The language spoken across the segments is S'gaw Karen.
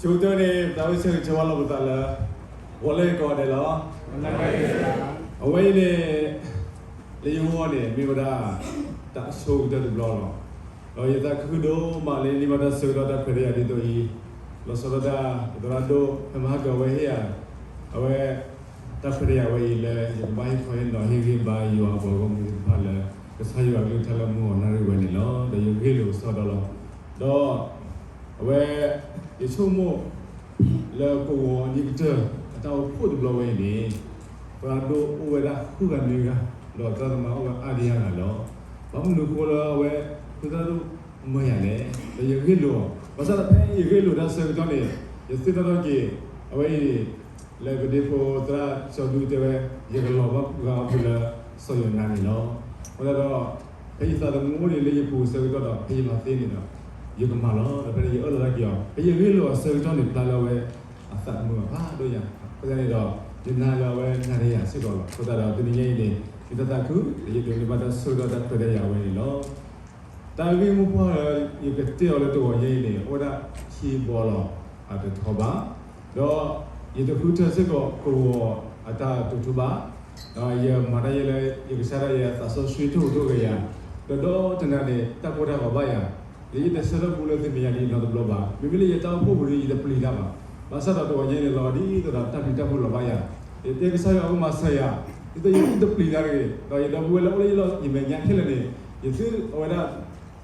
ကတၢၢ်န့ၣ် ပသးဝံၣ်ဆၢဂ့ၤဆၢဝါလီၤပသးလၢ ဂီၤလၢကိးဂၤဒဲးလီၤ. အဝဲအံၤန့ၣ် လၢယဂီၢ်န့ၣ် မ့ၢ်ဝဲဒၣ် တၢ်အဆိကတၢၢ်တဘျီလီၤ. ဒီးယသးခုဒိၣ်မးလၢ န့ၢ်ဘၣ်တၢ်ဆၢကတီၢ်တၢ်ခွဲးတၢ်ယာ်ဒ်သိးအံၤ, လီၤဆီဒၣ်တၢ် ပသရၣ်ဒိၣ် ဖဲမဟါကၢၤဝဲဟ့ၣ်ယၤ အဝဲ တၢ်ခွဲးတၢ်ယာ်ဝဲအံၤလၢ ယကဘၣ်ဟ့ၣ်ခီဟ့ၣ်နီၤ ဟ့ၣ်ဂံၢ်ဘါယွၤအပှၤဂီၢ်မုၢ်သ့ၣ်တဖၣ်လၢ ကစၢ်ယွၤအကလုၢ်ကထါလၢမုၢ်ဂီၤနၣ်ရံၣ်ဝဲန့ၣ်လီၤ. ဒီးယဂ့ၢ်လိာ်ကစီဒီလီၤ. ဒီး အဝဲ ယဆိကမိၣ် လၢကဝီၤအနံၤကတၢၢ် အတၢ်အိၣ်ဖှိၣ်တဘျီဝဲအံၤန့ၣ် သရၣ်ဒိၣ်အိၣ်ဝဲဒၣ်ဃုဂၤနွံဂၤ, ဒီးသရၣ်သမါအိၣ်ဝဲအါဒံအါဂၤလီၤ. ဘၣ်မနုၤအဃိလၢအဝဲ ဃုသရၣ်ဒိၣ်မၢယၤလဲၣ်, ဒီးယဂ့ၢ်လိာ်အီၤ, ဘၣ်ဆၣ်ဒီးဖဲယဂ့ၢ်လိာ်တၢ်ဆၢကတီၢ်န့ၣ် ယသ့ၣ်နီၣ်ထီၣ်က့ၤ အဝဲအံၤ လၢပဒ့ဖိသရၣ်စီၤဒူတဲဝဲ ယကလီၤဘၣ်ဂၤအီၤဖဲလၢ စီၤယိၤနါန့ၣ်လီၤ. အဃိသတးဒီး ဖဲယသးသမူအိၣ်ဒံးလၢယပူၤဆၢကတီၢ်ဒီး ဖဲယမၤသ့န့ၣ်ဒီး ယကမၤလီၤ. ဒီးဖဲန့ၣ်ယအၢၣ်လီၤတၢ်က့ၤအီၤ ဖဲယဂ့ၢ်လိာ်အီၤဆၢကတီၢ်န့ၣ် ဖျါလၢအဝဲ အသးသမူဘၣ်ဖးဒိၣ်ညါ, အဃိသတးန့ၣ်ဒီး ယနာ်လၢအဝဲနာ်န့ၢ်ယၤစ့ၢ်ကီးလီၤ. အဃိသတးဒီး တနံၤညါအံၤန့ၣ် ယတၢ်သးခု လၢယဒိးန့ၢ်ဘၣ်တၢ်ဆၢကတီၢ်တၢ်ခွဲးတၢ်ယာ်ဝဲန့ၣ်လီၤ. တၢ်ဂ့ၢ်မိၢ်ပှၢ်လၢ ယကတဲအီၤလၢတဂီၤညါအံၤန့ၣ် အိၣ်ဝဲဒၣ်ခံဘီလီၤ. အတထီဘၣ်, ဒီးယတဃုထၢစ့ၢ်ကီးကဝီၤအတၢ်တိာ်ထူဘၣ်, ဒီးယမၤတၢ်ယဲလၢ ယကစၢ်ဒၣ်ယဲ သးစီဆှံထိၣ်ဟူးထိၣ်ဂဲၤယၤ, ဒီးဒီတနၤန့ၣ် တၢ်ကိၢ်တၢ်ဂီၤဘၣ်ယၤ, လၢယတဆၢထၢၣ်ပူလၢသုမဲာ်ညါဒ်နီတဘျီဘၣ်. မ့မ့ၢ်လၢယတၢ်အိၣ်ဖှိၣ်ပူၤဒီးယတပျံၤတၢ်ဘၣ်. ဘၣ်ဆၣ်ဒီးတဂီၤညါအံၤန့ၣ် လီၤဒ်သိးဒီးတၢ်ပျံၤတၢ်ဖုးလီၤဘၣ်ယၤ, ယတဲကစၢ်ယွၤအိၣ်မၤစၢၤယၤ, ဒ်သိးယတပျံၤတၢ်တဂ့ၤ, ဒီးယဒီပုၢ်ဝဲၢ်လၢအိၣ်လၢယမဲာ်ညါခဲလၢာ်န့ၣ် ယသုအဝဲဒၣ်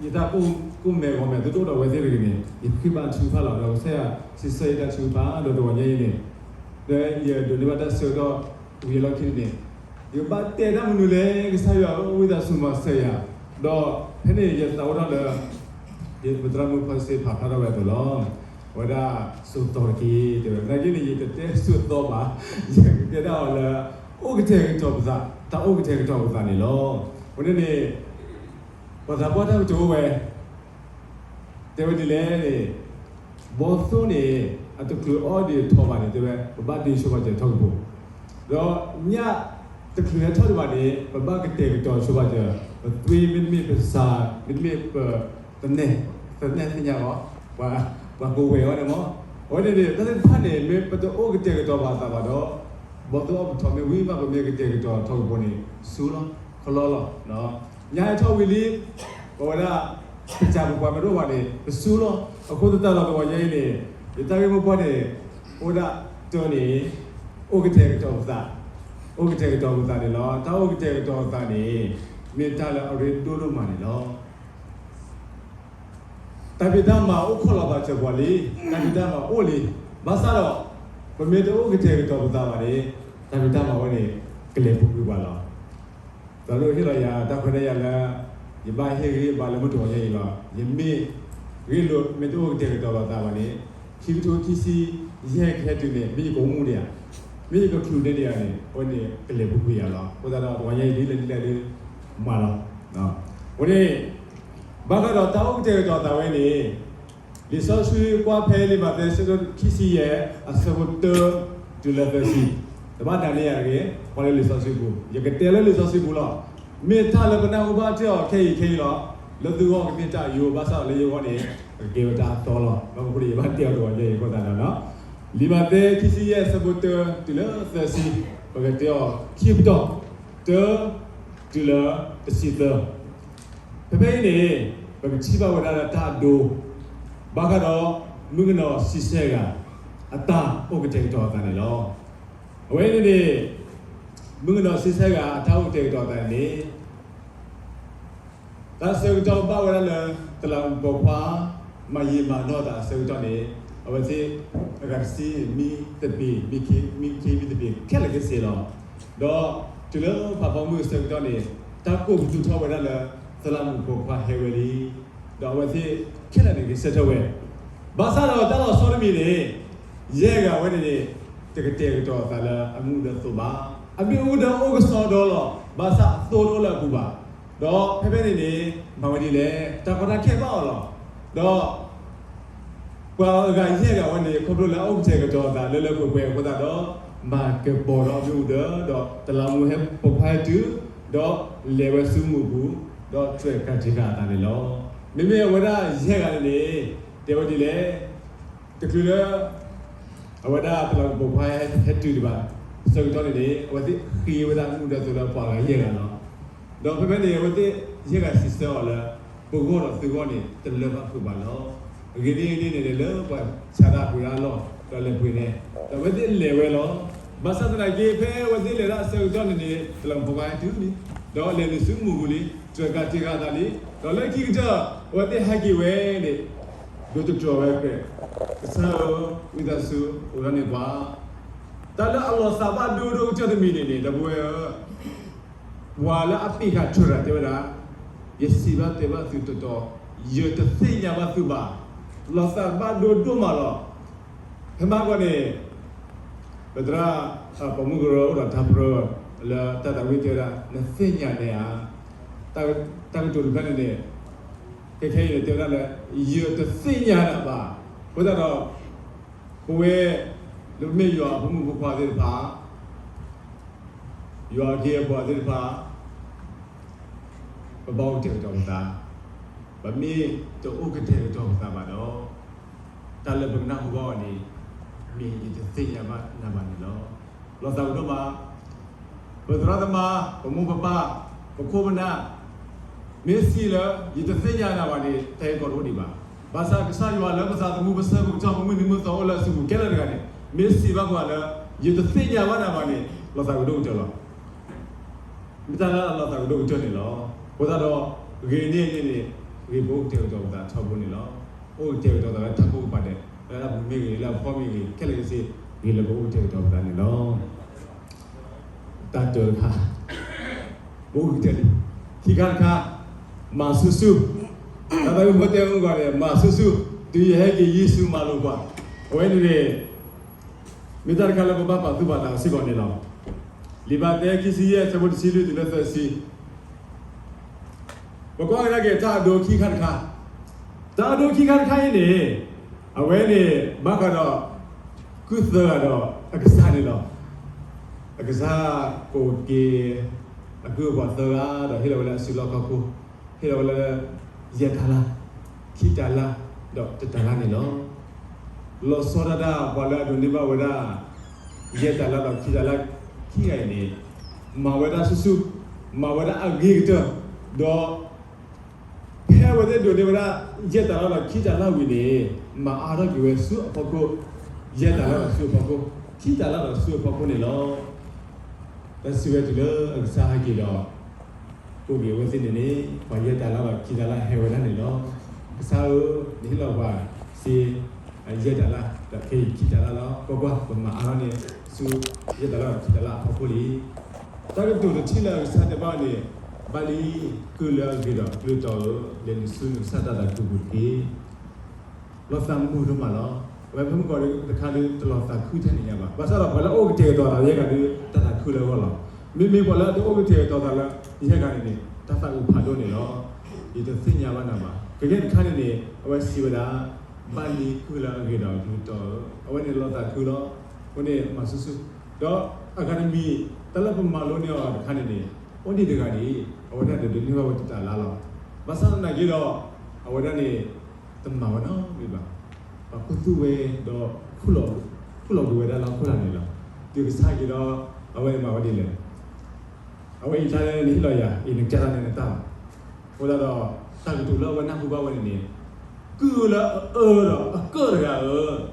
ယတၢ်ကိၢ်မဲာ်ဂီၤမဲာ်သုတအိၣ်ဒီးအဝဲသ့ၣ်တဂ့ၤန့ၣ် ယဃ့ဘါထုကဖၣ်လီၤ. ဒီးကစၢ်ယွၤစံးဆၢယတၢ်ထုကဖၣ်ဒီးတဂီၤညါအံၤန့ၣ်, ဒီးယဒိးန့ၢ်ဘၣ်တၢ်ဆၢကတီၢ်ဝံၤအလီၢ်ခံန့ၣ်, ယကဘၣ်တဲတၢ်မနုၤလဲၣ်, ကစၢ်ယွၤအဝဲသးစူၤမၤစၢၤယၤ, ဒီးဖဲန့ၣ်ယသးအိၣ်ထီၣ်လၢ ယပသရၣ်မုၣ်ဖီစ့ဖးဖျါထီၣ်ဝဲအသိးလီၤ. အဝဲဒၣ်စိာ်သီတက့ၢ် တဲဝဲ, နာ်က့န့ၣ် ယတတဲစိာ်သီဘၣ်, ယကတဲဒၣ်အီၤလၢ အိၣ်ကတဲာ်ကတီၤပသး, တၢ်အိၣ်ကတဲာ်ကတီၤပသးန့ၣ်လီၤ. အဃိန့ၣ်န့ၣ် ပှၤသးပှၢ်တၢ်ကတိၤအိၣ်ဝဲ တဲဝဲဒ်လဲၣ်န့ၣ်, ဘီသိန့ၣ် အတချုးအီၣ်ဒံးအထီဘၣ်န့ၣ် တဲဝဲ ပဘၣ်ဒ့ဆိပာ်စၢၤထီၣ်ကပူၤ, ဒီးညၣ်တချုးဟဲထီၣ်ဒံးဘၣ်န့ၣ် ပဘၣ်ကတဲာ်ကတီၤဆိပာ်စၢၤ ပသွ့မ့တမ့ၢ်ပစၤ မ့တမ့ၢ်ပသနဲၣ်, သနဲၣ်သ့ၣ်ညါဘၣ်, ပှၤကိးဝဲၤဝဲန့ၣ်မး, အဝဲန့ၣ်န့ၣ် တၢ်သ့ၣ်တဖၣ်န့ၣ် မ့ၢ်ပတအိၣ်ကတဲာ်ကတီၤပသးဘၣ်ဒီး ဘီသိအီၣ်ပထီမ့ၢ်ဝံၤမး ပမ့ၢ်ကတဲာ်ကတီၤထီၣ်ကပူၤန့ၣ် စူလီၤ, ခလီလီၤ. ညၣ်ဟဲထီၣ်ဝံၤလံ, ပဝဲဒၣ် ပစံးပပှၤမ့ၢ်တအိၣ်ဘၣ်န့ၣ် ပစူလီၤ. အဃိသတးဒီးတဂီၤညါအံၤန့ၣ် ယတၢ်ဂ့ၢ်မိၢ်ပှၢ်န့ၣ် အိၣ်ဒၣ်တၢ်န့ၣ် အိၣ်ကတဲာ်ကတီၤပသး, အိၣ်ကတဲာ်ကတီၤပသးန့ၣ်လီၤ. တၢ်အိၣ်ကတဲာ်ကတီၤပသးန့ၣ် မ့ၢ်တၢ်လၢအရ့ဒိၣ်ဒိၣ်မးန့ၣ်လီၤ. တၢ်ဖံးတၢ်မၤအိၣ်ခိးလီၤဘၣ်စၢၤပှၤလံ, တၢ်ဖံးတၢ်မၤအိၣ်လံ, ဘၣ်ဆၣ်ဒီး ပမ့ၢ်တအိၣ်ကတဲာ်ကတီၤပသးဘၣ်န့ၣ် တၢ်ဖံးတၢ်မၤဝဲန့ၣ် ကလဲၤပူၤကွံာ်ပှၤလီၤ. သရၣ်ဒိၣ်ဟ့ၣ်လီၤယၤတၢ်ခွဲးတၢ်ယာ်လၢ ယဘၣ်ဟ့ၣ်ဂံၢ်ဟ့ၣ်ဘါလၢမုၢ်တဂီၤညါအံၤလီၤ. ယမ့ၢ်ဂ့ၢ်လိာ် မ့ၢ်တအိၣ်ကတဲာ်ကတီၤပသးဘၣ်န့ၣ် ခံကထိခံဆံယဲၢ်ကဟဲတုၤန့ၣ် မ့ၢ်ယကအိၣ်မူဒံးဧါ, မ့ၢ်ယကချုးန့ၢ်ဒံးဧါန့ၣ် အဝဲန့ၣ်ကလဲၤပူၤကွံာ်ယၤလီၤ. အဃိသတးဒီး တဂီၤညါအံၤဒ်လဲၣ်ဒ်လဲၣ်ဒ်မၤလီၤ. အဃိန့ၣ် ဘၣ်ဃးဒီးတၢ်အိၣ်ကတဲာ်ကတီၤသးဝဲန့ၣ် လံာ်စီဆှံကွၢ်ဖဲလံာ်မးသဲ ဆၢဒိၣ်ခံဆံယဲၢ် အဆၢဖိတၢ တုၤလၢသၢဆံ, တဘၣ်ဒၣ်န့ၢ်ယၤတဂ့ၤ, ကွၢ်လၢလံာ်စီဆှံပူၤ, ယကတဲလၢလံာ်စီဆှံပူၤလီၤ. မ့ၢ်တၢ်လၢပနၢ်ဟူဘၣ်တ့ၢ်အီၤခဲအံၤခဲအံၤလီၤ. လၢသုဂီၢ်ကမ့ၢ်တၢ်အယိာ် ဘၣ်ဆၣ်ဒီးလၢယဂီၢ်န့ၣ် ကကဲဝဲတၢ်အသီလီၤ. ဘၣ်မနုၤအဃိန့ၣ် ယဘၣ်တဲအီၤတဂီၤညါအံၤအဃိသတးဒီး လံာ်မးသဲ ခံဆံယဲၢ် ဆၢဖိတၢ တုၤလၢသၢဆံ, ပကတဲအီၤခံပတီၢ်, တၢ တုၤလၢတဆံသၢ. ဖဲဖဲအံၤန့ၣ် ပကထံၣ်ဘၣ်ဝဲဒၣ်လၢတၢ်အဒိ ဘၣ်ဃးဒီး မုၣ်ကနီၤဆံဆဲဂၤ အတၢ်အိၣ်ကတဲာ်ကတီၤအသးန့ၣ်လီၤ. အဝဲအံၤန့ၣ် မုၣ်ကနီၤဆံဆဲဂၤ အတၢ်အိၣ်ကတဲာ်ကတီၤအသးန့ၣ် တၢ်ဆၢကတီၢ်ဘၣ်ဝဲဒၣ်လၢ သလးမူးပိာ်ခွါ မၤယံာ်မၤနီၢ်သးအဆၢကတီၢ်န့ၣ် အဝဲသ့ၣ်အဂၤတဆံ မံသပ့ၤ, မံခ့မံသပ့ၤခဲလၢာ်ခဲဆ့လီၤ. ဒီးတုၤလၢဖးဖီမုၢ်အဆၢကတီၢ်န့ၣ် တၢ်ကိးပသူထီၣ်ဝဲဒၣ်လၢ သလးမူးပိာ်ခွါဟဲဝဲလံ. ဒီးအဝဲသ့ၣ်ခဲလၢာ်န့ၣ်ဂဲၤဆၢထၢၣ်ဝဲ, ဘၣ်ဆၣ်ဒီးတၢ်လီၤဆီတမံၤန့ၣ် ယဲၢ်ဂၤဝဲန့ၣ်န့ၣ် တကတဲာ်ကတီၤအသးလၢအမ့ၣ်အူဒၢအသိးဘၣ်. အမ့ၣ်အူဒၢအိၣ်ကစီဒီလီၤ, ဘၣ်ဆၣ်အသိတအိၣ်လၢအပူၤဘၣ်. ဒီးဖဲဖဲန့ၣ်န့ၣ် မၤဝဲဒ်လဲၣ်, တၢ်ကီတၢ်ခဲဘၣ်အီၤလီၤ. ဒီး ပှၤအဂၤယဲၢ်ဂၤဝဲန့ၣ် ခီဖျိလၢအအိၣ်ကတဲာ်ကတီၤအသးလၢလၢပှဲၤပှဲၤအဃိသတးဒီး မၤကပီၤဒီးအမ့ၣ်အူဒၢ ဒီးသလးမူးပိာ်ခွါဟဲတုၤ, ဒီးလဲၤဝဲဆူမူးပူၤ, ဒီးတြဲၤကၤတံာ်ဃာ်အသးန့ၣ်လီၤ. မ့မ့ၢ်အဝဲဒၣ်ယဲၢ်ဂၤန့ၣ်န့ၣ် တဲဝဲဒ်လဲၣ်, တချုးလၢ အဝဲဒၣ်တလးကပိာ်ခွါဟဲတုၤဒံးဘၣ် ဆၢကတီၢ်န့ၣ်န့ၣ် အဝဲသ့ၣ်ဃ့ဝဲဒၣ်မူဒါသိးလၢပှၤဂၤယဲၢ်ဂၤလီၤ. ဒီးဖဲဖဲန့ၣ် အဝဲသ့ၣ်ယဲၢ်ဂၤစံးဆၢအီၤလၢ ပဂီၢ်ဒီးသုဂီၢ်န့ၣ် တလၢဘၣ်ဃုာ်ဘၣ်လီၤ. အဂ့ၢ်ဒ်အံၤန့ၣ်န့ၣ် လၢပှၤဆါတၢ်ပှ့ၤဒၣ်အလီၢ် ဒီးလဲၤပှ့ၤန့ၣ် ဒီးအဝဲသ့ၣ်လဲၤဝဲလီၤ. ဘၣ်ဆၣ်သနာ်က့ ဖဲအဝဲသ့ၣ်လဲၤဒၣ်အဆၢကတီၢ်န့ၣ်န့ၣ် တလးကပိာ်ခွါဟဲတုၤလံ, ဒီးလဲၤနုာ်ဆူမူပူၤလံ, တြဲၤကၤတ့ၢ်ဃာ်အသးလံ, ဒီးလၢခံကတၢၢ် အဝဲသ့ၣ်ဟဲက့ၤဝဲန့ၣ် ဒိတတြီၤဝဲ ကစၢ်ဧၢ, ဝံသးစူၤ အိးထီၣ်န့ၢ်ပှၤ, တၢ်လၢအလီၤသးဘၣ်ဒိဒိၣ်ကတၢၢ်တမံၤန့ၣ်န့ၣ် ဒီပုၢ်ဝဲၢ်ဧၢ, ပှၤလၢအပ့ၢ်ဃာ်ထြဲၤတၢ်တဲဝဲဒၣ်, ယစံးဘၣ်တဲဘၣ်သုတီတီ, ယတသ့ၣ်ညါဘၣ်သုဘၣ်, လီၤသးဘၣ်ဒိဒိၣ်မးလီၤ. ဖဲမဟါဂီၤန့ၣ် ပသရၣ် ပိာ်မုၣ်ကရၢအိၣ်ဒီးထါပြၢ လၢတၢ်သးဝံၣ်တဲဝဲဒၣ် နသ့ၣ်ညါန့ၣ်ဧါ, တၢ်ကတိၤတဖျၢၣ်န့ၣ်န့ၣ် ခဲခဲအံၤန့ၣ် တဲဝဲဒၣ်လၢ ယတသ့ၣ်ညါနၤဘၣ်. အဃိသတးဒီး ပဝဲ လၢပမ့ၢ်ယွၤအဖိမုၣ်ဖိခွါသ့ၣ်တဖၣ်, ယွၤအခ့အပှၤသ့ၣ်တဖၣ် ပဘၣ်အိၣ်ကတဲာ်ကတီၤပသး, ပမ့ၢ်တအိၣ်ကတဲာ်ကတီၤပသးဘၣ်ဒီး တၢ်လၢပကနၢ်ဟူဘၣ်အီၤန့ၣ် မ့ၢ်ယတသ့ၣ်ညါဘၣ်နၤဘၣ်န့ၣ်လီၤ. လီၤသးကဒိၣ်မး, ပသရၣ်သမါ, ပမိၢ်ပပၢ်, ပခိၣ်ပနၢ် မ့ၢ်စံးလၢ ယတသ့ၣ်ညါနၤဘၣ်န့ၣ် တၢ်ဂ့ၢ်ကီတအိၣ်ဒံးဘၣ်. ဘၣ်ဆၣ်ကစၢ်ယွၤလၢပသးသမူ ပဆၢပကတီၢ် ပမုၢ်နံၤမုၢ်သီအိၣ်လၢအစုပူၤခဲလၢာ်တဂၤန့ၣ် မ့ၢ်စံးဘၣ်ပှၤလၢ ယတသ့ၣ်ညါဘၣ်နၤဘၣ်န့ၣ် လီၤသးကဒိၣ်ကတၢၢ်လီၤ. မ့ၢ်တၢ်လၢအလီၤသးကဒိၣ်ကတၢၢ်န့ၣ်လီၤ. အဃိသတးဒီး ဂ့ၤန့ၢ်န့ၣ်န့ၣ် ဂ့ၤပအိၣ်ကတဲာ်ကတီၤပသးထီဘိန့ၣ်လီၤ. အိၣ်ကတဲာ်ကတီၤသးလၢတၢ်ကိးကပၤဒဲး, လၢအပူၤမ့ၢ်ဂ့ၤ, လၢအဖီမ့ၢ်ဂ့ၤ, ခဲလၢာ်ခဲဆ့ ဂ့ၤလၢပအိၣ်ကတဲာ်ကတီၤပသးန့ၣ်လီၤ. တၢ်တၢတခါ, ပအိၣ်ကတဲာ်လံ. ခံခါတခါ, မၤဆူၣ်ဆူၣ်, တၢ်သးဝံၣ်ဖိတဲမုၢ်ဂီၤန့ၣ် မၤဆူၣ်ဆူၣ်, တုၤယဟဲက့ၤယ့ၣ်ၡူးမၤလိာ်ပှၤ, အဝဲန့ၣ်န့ၣ် မ့ၢ်တၢ်တခါလၢပဘၣ်ပာ်သူၣ်ပာ်သးစ့ၢ်ကီးန့ၣ်လီၤ. လံာ်မးသဲ ခံဆံယဲၢ် ဆၢဖိတဆံလွံၢ်တုၤလၢသၢဆံ, ပကွၢ်ကဒါက့ၤတၢ်အဒိခံခါတခါ, တၢ်အဒိခံခါတခါအံၤန့ၣ် အဝဲန့ၣ် ဘၣ်ဃးဒီး ကုၢ်သၢဂၤဒီးအကစၢ်န့ၣ်လီၤ. အကစၢ်ကိးက့ၤ အကုၢ်အပှၤသၢဂၤဒီးဟ့ၣ်လီၤဝဲလၢအစုလီၢ်ခီၣ်ခိၣ်, ဟ့ၣ်လီၤဝဲလၢ ယဲၢ်တၤလၣ်, ခံတၤလၣ်, ဒီးတတၤလၣ်န့ၣ်လီၤ. လီၤဆီဒၣ်တၢ် ပှၤလၢအဒိးန့ၢ်ဘၣ်ဝဲဒၣ် ယဲၢ်တၤလၣ်ဒီးခံတၤလၣ်ခံဂၤအံၤန့ၣ် မၤဝဲဒၣ်ဆူၣ်ဆူၣ်, မၤဝဲဒၣ်အဂ့ၤကတၢၢ်, ဒီး ဖဲအဝဲသ့ၣ်ဒိးန့ၢ်ဝဲဒၣ် ယဲၢ်တၤလၣ်ဒီးခံတၤလၣ်ဝံၤန့ၣ် မၤအါထီၣ်က့ၤဝဲဆူအဖီခိၣ်, ယဲၢ်တၤလၣ်ဒီးဆူအဖီခိၣ်, ခံတၤလၣ်ဒီးဆူအဖီခိၣ်န့ၣ်လီၤ. တၢ်စံးဝဲတုၤလၢအကစၢ်ဟဲက့ၤဒီး ကိးက့ၤအဝဲသ့ၣ်န့ၣ်န့ၣ် ပှၤယဲၢ်တၤလၣ်ဒီးခံတၤလၣ်ဟဲဝဲဒၣ်န့ၣ်လီၤ. ကစၢ်ဧၢ, နဟ့ၣ်လီၤပှၤစ့ ယဲၢ်တၤလၣ်, ဒီးခဲအံၤခံတၤလၣ်လီၤ. ကွၢ်ကွၢ်, ပမၤအါထီၣ်န့ၣ် ဆူယဲၢ်တၤလၣ်ဒီးခံတၤလၣ်အဖီခိၣ်လံ. တၢ်ကတိၤတထံၣ်လၢအကစၢ်တဲဘၣ်န့ၣ် ဘၣ်လံ, ကုၢ်လၢအဂ့ၤဒီးအကလုၢ်တီဧၢ, လဲၤနုာ်ဆူနကစၢ်တၢ်သးခုပူၤတက့ၢ်. လီၤသးမုာ်ဒိၣ်မးလီၤ. အဝဲဖဲမုၢ်ကီၢ်တခါဒီး တလီၤသးခုထဲန့ၣ်ညါဘၣ်. ဘၣ်ဆၣ်ဒီးပှၤလၢအအိၣ်ကတဲာ်ကတီၤသးယဲၢ်ဂၤဒီး တၢ်သးခုလၢအဂီၢ်လီၤ. မ့မ့ၢ်ပှၤလၢတအိၣ်ကတဲာ်ကတီၤသးလၢယဲၢ်ဂၤန့ၣ်န့ၣ် တၢ်သးအုးဖးဒိၣ်န့ၣ်လီၤ. ယတသ့ၣ်ညါဘၣ်နၤဘၣ်. ကယဲၢ်တခါန့ၣ်န့ၣ် အဝဲစံးဝဲဒၣ် ဘၣ်လံကုၢ်လၢအဂ့ၤဒီးအကလုၢ်တီဧၢ, အဝဲန့ၣ်လီၤသးခုလီၤ. အဃိန့ၣ်မၤဆူၣ်ဆူၣ်, ဒီးအဂၤတမံၤ တၢ်လၢပမၤလိန့ၢ်အီၤတခါန့ၣ်န့ၣ် အိၣ်ဒံးတဂၤန့ၣ် အဝဲဒၣ်ဒီးဒိးန့ၢ်ဘၣ်ဝဲတတၤလၣ်လီၤ. ဘၣ်ဆၣ်သနာ်က့ဒီး အဝဲဒၣ်န့ၣ် တမၤဝဲနီတမံၤဘၣ်. ပှၤခူသူၣ်ဝဲဒီး ခူၣ်လီၤကွံာ်ဝဲဒၣ်လၢဟီၣ်ခိၣ်လာ်န့ၣ်လီၤ. တုၤကစၢ်ဟဲက့ၤဒီး အဝဲမၤဝဲဒ်လဲၣ်. အဝဲအံၤတၢ်လၢနဟ့ၣ်လီၤယၤအံၤ နကဲတၢ်န့ၣ်နတၢ်လီၤ. အဃိသတးဒီး တၢ်ကတိၤလၢအဝဲနၢ်ဟူဘၣ်ဝဲန့ၣ်န့ၣ် ကုၢ်လၢအအၢဒီးအကၢၣ်တဂၤဧၢ, အ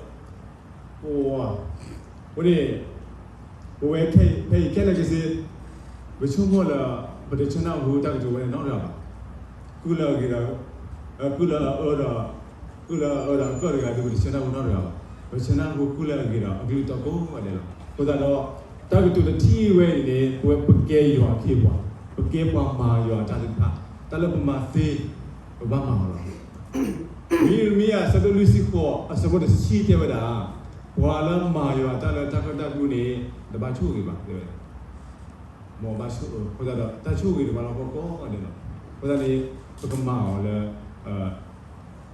ဃိန့ၣ် ပဝဲဖဲအံၤခဲလၢာ်ခဲဆ့ ပဆိကမိၣ်လၢ ပတဆၢနၢ်ဟူတၢ်ကတိၤဝဲန့ၣ်နီတဂၤဘၣ်. ကုၢ်လၢအဂ့ၤဒီး ကုၢ်လၢအအၢဒီး ကုၢ်လၢအအၢဒီးအကၢၣ်တဂၤဒီး ပတဆၢနၢ်ဟူနီတဂၤဘၣ်. ပဆၢနၢ်ဟူကုၢ်လၢအဂ့ၤဒီးအကလုၢ်တီကိးဂၤဒဲးလီၤ. အဃိသတးဒီး တၢ်ကတိၤတထံၣ်ဝဲအံၤန့ၣ် ပဝဲပကဲယွၤအခ့အပှၤ, ပကဲပှၤမၤယွၤအတၢ်သ့ၣ်တဖၣ်, တၢ်လၢပမၤသ့ ပဘၣ်မၤအီၤလီၤ. ယံးရမံယၤ အဆၢဒိၣ်လွံၢ်ဆံဃိး အဆၢဖိတဆံတဲဝဲဒၣ်, ပှၤလၢမၤယွၤအတၢ်လၢတၢ်ကၢၣ်တၢ်ကျူန့ၣ် တဘၣ်ဆိၣ်ဂ့ၤဘၣ် တဲဝဲဒၣ်. မ်ဘၣ်ဆိၣ်အၢ, အဃိသတးဒီး တၢ်ဆိၣ်ဂ့ၤတဘၣ်လီၤကိးဂၤဒဲးလီၤ. အဃိသတးန့ၣ် ပကမၤအီၤလၢ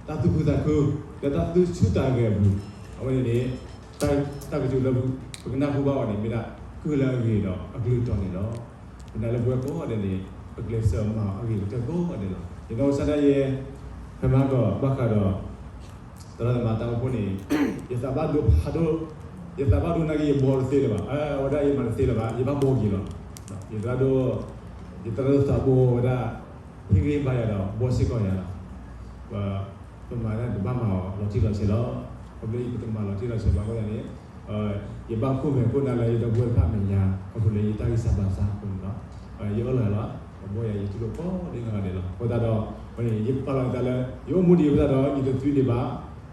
တၢ်သူၣ်ခုသးခု လၢတၢ်သူၣ်ဆူၣ်သးဂဲၤအပူၤ, အဝဲန့ၣ်န့ၣ် တၢ်ကတိၤလၢပကနၢ်ဟူဘၣ်အီၤန့ၣ် မ့ၢ်ဒၣ် ကုၢ်လၢအဂ့ၤဒီးအကလုၢ်တီန့ၣ်လီၤ. ပနာ်လၢပဝဲကိးဂၤဒဲးန့ၣ် ပကျဲးစၢးမၤအဂ့ၤကတၢၢ်ကိးဂၤဒဲးလီၤ. ယနီၢ်ကစၢ်ဒၣ်ယဲ ဖဲမဟါကီး ဘၣ်ဃးဒီး သရၣ်သမါတၢ်အိၣ်ဖှိၣ်န့ၣ် ယသးဘၣ်ဒိဖးဒိၣ်, ယသးဘၣ်ဒိနာ်က့ ယဘှီတသ့လၢၤဘၣ်, အဝဲဒၣ်ယမၤတသ့လၢၤဘၣ်, ယဘၣ်ဘှီက့ၤလီၤ. ယသရၣ်ဒိၣ်, ယသရၣ်ဒိၣ်သးဘိဝဲဒၣ် ဟ့ၣ်ဂံၢ်ဘါယၤဒီး ဘှီစ့ၢ်ကီးယၤလီၤ. ပမၤတၢ်တဘၣ်မၤအီၤလီၤတံၢ်လီၤဆဲးလီၤ. ခီဖျိယတမၤလီၤတံၢ်လီၤဆဲးဘၣ်အဃိသတးန့ၣ် ယဘၣ်ခိၣ်မဲာ်ခိၣ်နါလၢယဒီပုၢ်ဝဲၢ်တဖၣ်အမဲာ်ညါ ခီဖျိလၢယတၢ်ဂံၢ်စၢ်ဘါစၢ်အဃိန့ၣ်လီၤ. ယအၢၣ်လီၤလီၤ, ပဘှီယၤ ယတူၢ်လိာ်ကိးဒဲးနီၢ်ဂၤဒဲးလီၤ. အဃိသတးဒီး ယကပာ်လီၤနသးလၢ ယအိၣ်မူဒံးအဃိသတးဒီး ယတသွံဒံးဘၣ်,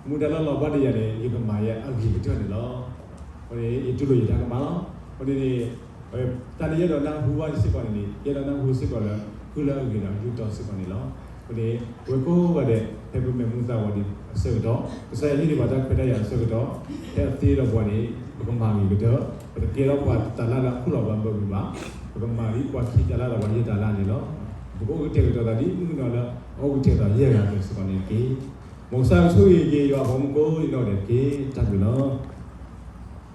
မူဒါလၢလီၤဘၣ်ဒံးယၤန့ၣ် ယကမၤယဲအဂ့ၤကတၢၢ်န့ၣ်လီၤ. အဃိန့ၣ် ယတူၢ်လိာ်ယတၢ်ကမၣ်လီၤ. အဃိန့ၣ်န့ၣ် တၢ်န့ၣ်ယအဲၣ်ဒိးနၢ်ဟူဘၣ်စ့ၢ်ကီးန့ၣ်န့ၣ် ယအဲၣ်ဒိးနၢ်ဟူစ့ၢ်ကီးလၢ ဃုလၢအဂ့ၤဒီးယူၢ်တီစ့ၢ်ကီးန့ၣ်လီၤ. အဃိန့ၣ် ပဝဲကိးဂၤဒဲး ဖဲပမဲာ်မူသးဝီၤဒံးအဆၢကတီၢ် ကစၢ်ယွၤဟ့ၣ်န့ၢ်ပှၤတၢ်ခွဲးတၢ်ယာ်အဆၢကတီၢ် ဖဲအသ့ဒီးပှၤန့ၣ် ပကမၤဂ့ၤကတၢၢ်, ပတကဲထီၣ်ပှၤတတၤလၣ်လၢအခိၣ်လီၤဘၣ်ဘၢကွံာ်ဘၣ်, ပကမၤဒ်ပှၤခံတၤလၣ်ဒီးပှၤယဲၢ်တၤလၣ်န့ၣ်လီၤ. ပကအိၣ်ကတဲာ်ကတီၤသးဒ်မုၣ်ကနီၤလၢ အအိၣ်ကတဲာ်ကတီၤယဲၢ်ဂၤအသိးစ့ၢ်ကီးန့ၣ်တက့ၢ်. မ်ကစၢ်ယွၤကဆိၣ်ဂ့ၤက့ၤယွၤအဖိမုၣ်ကိးဂၤဒဲးတက့ၢ်. တၢ်ဘျုး